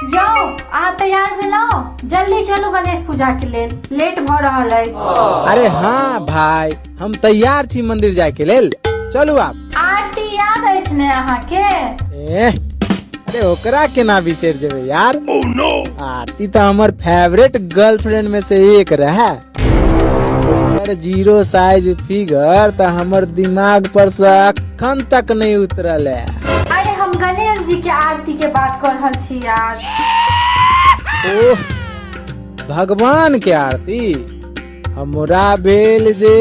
यौ, अहाँ तैयार भेलहुँ? जल्दी चलू, गणेश पूजा के लेल लेट भऽ रहल अछि। अरे हाँ भाई, हम तैयार छी मंदिर जाय के लेल, चलू आप। आरती याद अछि ने अहाँके? एह, अरे ओकरा केना बिसरि जेबै यार। आरती तऽ हमर फेवरेट गर्लफ्रेंड में से एक रहे। ओकर जीरो साइज फिगर तऽ हमर दिमाग पर से अखन तक नहीं उतरल है। अरे, हम गणेश जी के आरती के बात कर रहल छी यार। ओह, भगवान के आरती, हमरा भेल जे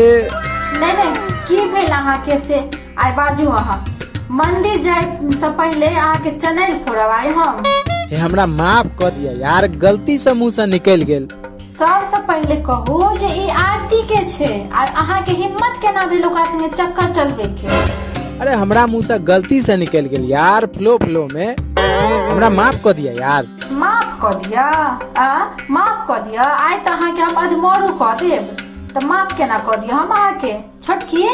नहीं नहीं, की भेल अहाँके से आइ बाजू। अहाँ मंदिर जाय से पहिले अहाँके चनैल फोड़ब आइ हम। हे, हमरा माफ कऽ दिया यार, गलती से मुंह से निकलि गेल। सबसँ पहिले कहू जे ई आरती के छै आर अहाँके हिम्मत केना भेल ओकरा संगे चक्कर चलबै के? अरे, हमरा मुंह से गलती से निकलि गेल यार, फ्लो फ्लो में। हमरा माफ कऽ दिया यार। माफ कऽ दिया? आ माफ कऽ दिया? आइ तऽ अहाँके हम अधमरू कऽ देब, तऽ माफ केना कऽ दिया हम अहाँके? छोटकी।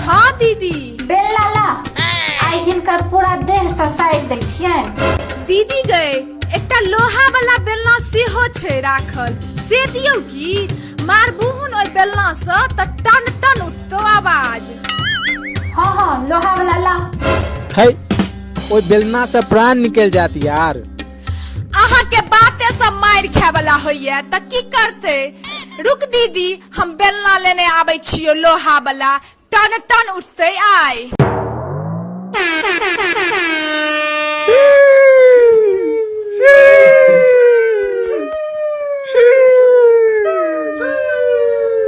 हाँ दीदी। बेलना ला, आइ हिनकर पूरा देह ससारि दै छियनि। दीदी गए, एकटा लोहा वाला बेलना सेहो छै राखल, से दियौ की? मारबुहुन ओहि बेलना सँ तऽ टन टन उठतौ आवाज। हाँ हाँ, लोहा वाला ला। है, ओहि बेलना से प्राण निकलि जात यार। अहाँके बाते सब मारि खाय वाला होइया, तऽ की करतै? रुक दीदी, हम बेलना लेने आबै छियौ लोहा वाला, टन टन उठतै आइ।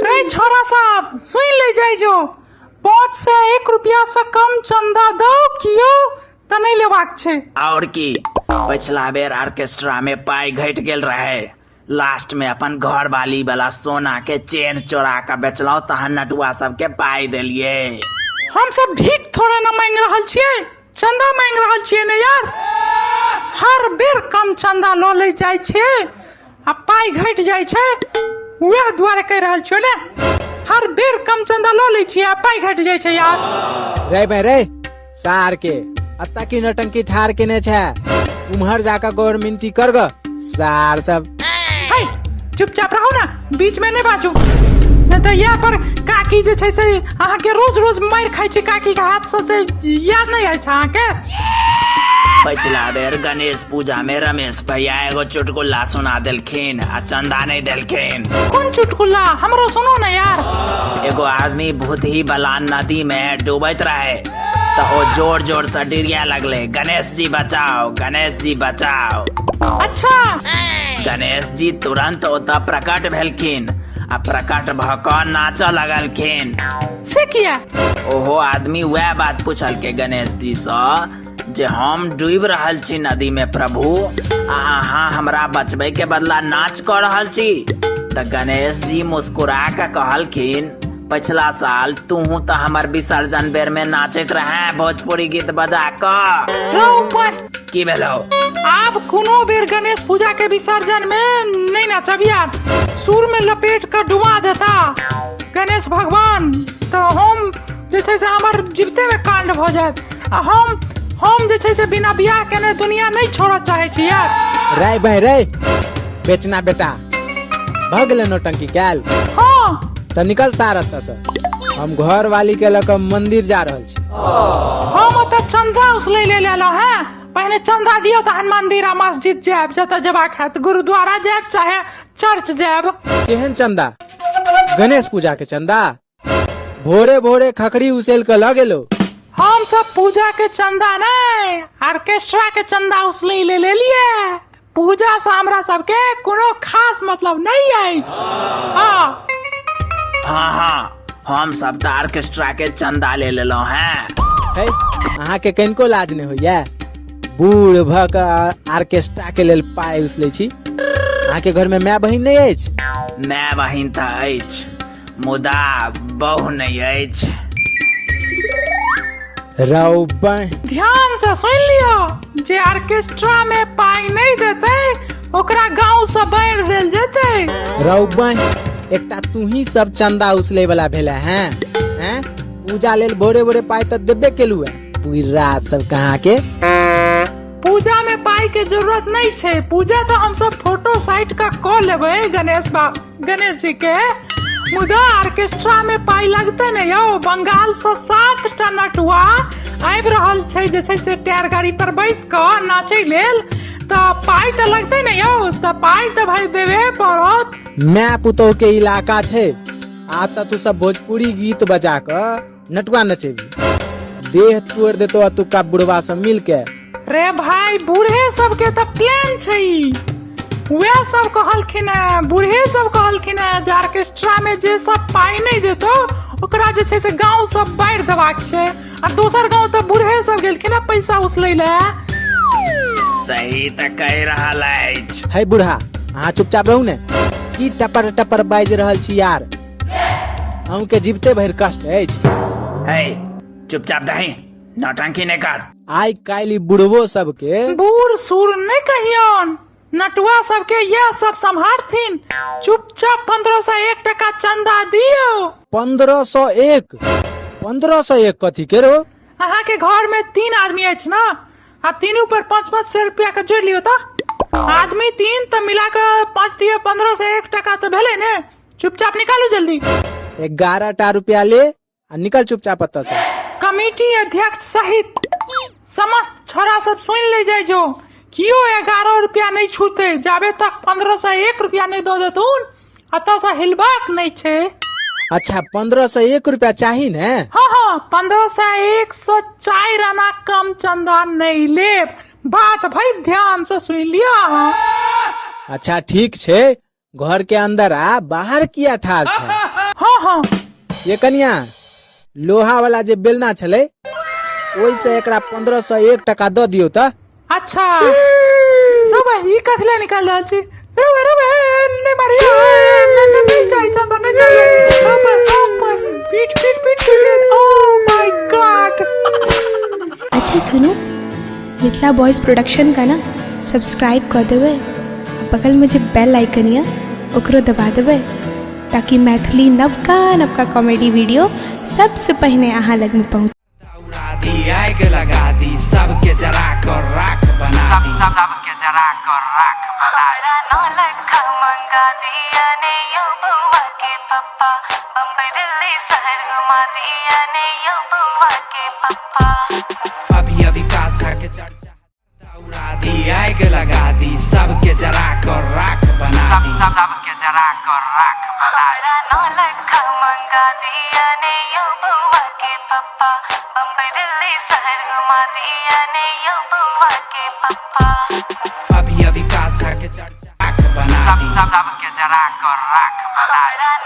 रे छोरा साहब, सुन ले जाइ जो, 501 रुपया से कम चंदा दो कियो तऽ नहि लेबाक छै। और की, पछिला बेर ऑर्केस्ट्रा में पाई घटि गेल रहे, लास्ट में अपन घर वाली वाला सोना के चेन चोरा के बेचलहुँ, तहन नटुआ सबके पाई देलिए। हम सब भीख थोड़े न मांगि रहल छियै, चंदा मांगि रहल छियै ने यार। हर बेर कम चंदा लऽ लै जाइ छियै आ पाइ घटि जाइ छै, वएह दुआरे कहि रहल छियौ ने। हर बेर कम चंदा लऽ लै छियै आ पाइ घटि जाइ छै यार। रे बे रे सार के, अत्ता की नटंकी ठार केने छै? उम्हर जाकर गवर्नमेंटी कर ग सार सब। है, चुपचाप रहू ने, बीच में नहि बाजू, नहि तऽ इएह पर काकी जे छै से अहाँके रोज रोज मारि खाइ छै काकी के हाथ से, से याद नहि अछि अहाँके? पछिला बेर गणेश पूजा में रमेश भैया एगो चुटकुला सुना देलखिन आ चंदा नहीं देलखिन। कोन चुटकुला? हमरो सुनो ने यार। एगो आदमी भूतही बलान नदी में डूबैत रहे, तऽ ओ जोर जोर से डिरिया लगले, गणेश जी बचाओ, गणेश जी बचाओ। अच्छा। गणेश जी तुरंत ओतऽ प्रकट भेलखिन आ प्रकट भऽ कऽ नाचऽ लगलखिन। से किया? ओहो आदमी वएह बात पूछलकै गणेश जी सँ जे हम डूबि रहल छी नदी में प्रभु, आ अहाँ हमरा बचबै के बदला नाच कऽ रहल छी। तऽ गणेश जी मुस्कुरा कऽ कहलखिन, पछिला साल तूहू तऽ हमर विसर्जन बेर में नाचैत रहे भोजपुरी गीत बजा कऽ। रौ पर। की भेलौ? आब कोनो बेर गणेश पूजा के विसर्जन में नहीं नाचब यार, सुर में लपेट कर डुबा देता गणेश भगवान, तऽ हम जे छै से हमर जीविते में कांड भऽ जायत, आ हम जे छै से बिना बियाह केने दुनिया नहीं छोड़ऽ चाहै छी यार। रे बे रे बेचना बेटा, भऽ गेलै नौटंकी कैल? हाँ। तऽ निकल सार एतऽ से, हम घर वाली के लऽ कऽ मंदिर जा रहल छी। हम ओतऽ चंदा उसलै ले लेलहुँ हेँ, पहिने चंदा दियौ तहन मंदिर आ मस्जिद जायब, जतऽ जेबाक हैत, गुरुद्वारा जायब चाहे चर्च जायब। केहन चंदा? गणेश पूजा के चंदा? भोरे भोरे खखड़ी उसेल के लऽ गेलो। हम सब पूजा के चंदा नहीं, ऑर्केस्ट्रा के चंदा उसलै ले लेलिए। पूजा से हमरा सबके कोनो खास मतलब नहीं अछि। हाँ। हाँ हाँ, हम सब तऽ ऑर्केस्ट्रा के चंदा ले लेलहुँ हैं। है, अहाँके कनिको लाज नहि होइया? बूढ़ भऽ कऽ ऑर्केस्ट्रा के लेल पाइ उसलै छी। अहाँके घर में माय बहिन नहि अछि? माय बहिन तऽ अछि, मुदा बहु नहि अछि। रौ बहिन। ध्यान से सुन लियो, जे ऑर्केस्ट्रा में पाई नहीं देते ओकरा गांव से बाहर देल जेते। रौ बहिन, एकटा तू ही सब चंदा उसले वाला भेला हैं? हैं, पूजा लेल भोरे भोरे पाइ तऽ देबे केलू है, पूरी रात सब कहाँ के। पूजा में पाई के जरूरत नहीं छै। पूजा तो हम सब फोटो साइट का कऽ लेबै गणेश बा गणेश जी के, मुदा ऑर्केस्ट्रा में पाई लगतै ने यौ। बंगाल से 7टा नटुआ आबि रहल छै जे छै से टायर गाड़ी पर बैस कऽ नाचै लेल, तऽ पाई तऽ लगतै ने यौ, तऽ पाई तऽ भाई देबे पड़त। My पुतोह के इलाका छै, आ तऽ तू सब भोजपुरी गीत बजा कऽ नटुआ नचेबी, देह तोड़ देतो अतुका बुढ़वा सब मिल के। रे भाई बूढ़े सबके तऽ प्लान छै ई। वएह सब कहलखिन हेँ, बूढ़े सब कहलखिन हेँ जे ऑर्केस्ट्रा में जे सब पाई नहीं देतो ओकरा जे छै से गाँव सब बाढ़ि देबाक छै, आ दोसर गाँव तऽ बूढ़े सब गेलखिन हेँ पैसा उसलै लए। सही तऽ कहि रहल अछि। है बूढ़ा, अहाँ चुपचाप रहू ने, की टपर टपर बाजि रहल छी यार, अहूँ के जीवते भरि कष्ट अछि। है चुपचाप दही, नौटंकी नहि कर। आइ काल्हि बुढ़बो सबके बूढ़ सूढ़ नहीं कहियौन, नटुआ सबके यह सब सम्हारथिन। चुपचाप 1501 टका चंदा दियौ। 1501? 1501 कथी के रो? अहाँ के घर में 3 आदमी अछि ना, आ तीनू पर 5-5 सौ रुपया के जोड़ लियौ तऽ आदमी 3 तऽ मिला कऽ 5 दियौ 1501 टका तऽ भेलै ने। चुपचाप निकालू जल्दी। 11 टा रुपया ले आ निकल चुपचाप एतऽ से। कमिटी अध्यक्ष सहित समस्त छोरा सब सुन ले जाय जो, कियो 11 रुपया नहीं छूते जाबे तक 1501 रुपया नहीं दऽ देथुन, एतऽ से हिलबाक नहीं छै। अच्छा 1501 रुपया चाही ने? हाँ हाँ 1501 104 आना कम चंदा नहीं लेब, बात भाई ध्यान से सुन लिया अहाँ। अच्छा ठीक छै, घर के अंदर आ, बाहर किया ठाढ़ छै? हाँ हाँ। ये कनिया, लोहा वाला जे बेलना छलै ओहिसँ एकरा 1501 टका दऽ दियौ तऽ। अच्छा रो भाई, ई कथी ले निकाल रहल छी? रो भाई, रो भाई, नहीं मारियो, नहीं नहीं नहीं चाहिए चंदा, नहीं चाहिए। ओ भाई, ओ भाई, पीट पीट पीट पीट, ओ my God. अच्छा सुनो, मिथिला बॉयज प्रोडक्शन का ना सब्सक्राइब कर देबै, बगल में जे बेल आइकन या ओकरो दबा देबै, ताकि मैथिली नवका नवका कॉमेडी वीडियो सबसे पहिने अहाँ लग में पहुँच। उड़ा दी, आग लगा दी, सबके जरा कर राख बना दी, सबके जरा कर राख बना दी। 9 लखा मंगा दिया ने यो बउआ के पप्पा, बम्बई दिल्ली शहर घुमा दिया ने यो बउआ के पप्पा। अभी अभी काशा के चर्चा उड़ा दी, आग लगा दी, सबके जरा कर राख बना दी, सबके जरा कर राख बना दी। 9 लखा मंगा दिया ने यो बउआ के पप्पा, बम्बई दिल्ली शहर घुमा दिया ने यो बउआ के पप्पा। अभी अभी काशा के चर्चा राख बना दी, सबके जरा